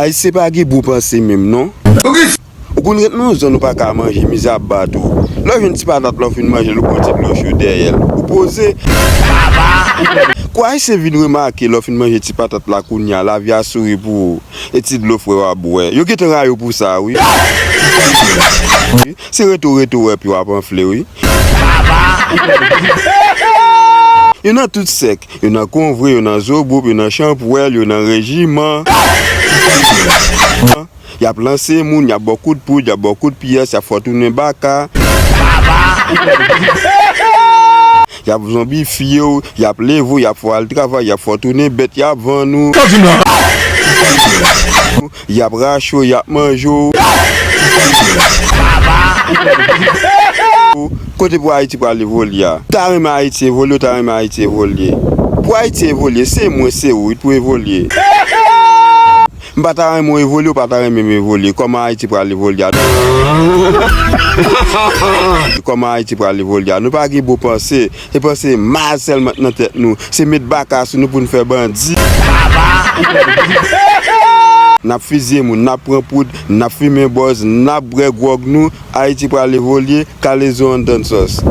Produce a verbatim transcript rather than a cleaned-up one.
Ayisyen pa gen bon panse menm non. Ou konn ret nan yon zòn ou pa ka manje, mizè ap bat ou. Lè w jwenn ti patat la, w fin manje l, ou pran ti dlo cho dèyè l. Ou poze. Kou Ayisyen vin remake lè w fin manje ti patat la kounye a, lavi a souri pou ou. E ti dlo fre w ap bwè. Yo gentan rayi w pou sa, wi. Se reto reto w ap, yo ap anfle, wi. Yo nan tout sèk. Yo nan konvre, yo nan zobop, yo nan chanpwèl, yo nan rejiman. Y ap lanse moun, y ap ba w kout poud, y ap ba w kout pyès, y ap fè w tounen baka. Y ap zonbifye w, y ap leve w, y ap fè w al travay, y ap fè w tounen bèt, y ap vann ou. Y ap rache w, y ap manje w. Kote pou Ayiti pral evolye a? Ou ta renmen Ayiti evolye, ou ta renmen Ayiti evolye? Pou Ayiti evolye, se mwen, se ou, wi, pou evolye. M pa ta renmen w evolye, ou pa ta renmen m evolye. Kòman Ayiti pral evolye a? Kòman Ayiti pral evolye a? Nou pa gen bon panse. Se panse mal sèlman k nan tèt nou. Se met baka sou nou pou n fè bandi. N ap fizye moun, n ap pran poud, n ap fimen bòz, n ap bwè gwòg nou. Ayiti pral evolye, kalezo anndan sòs.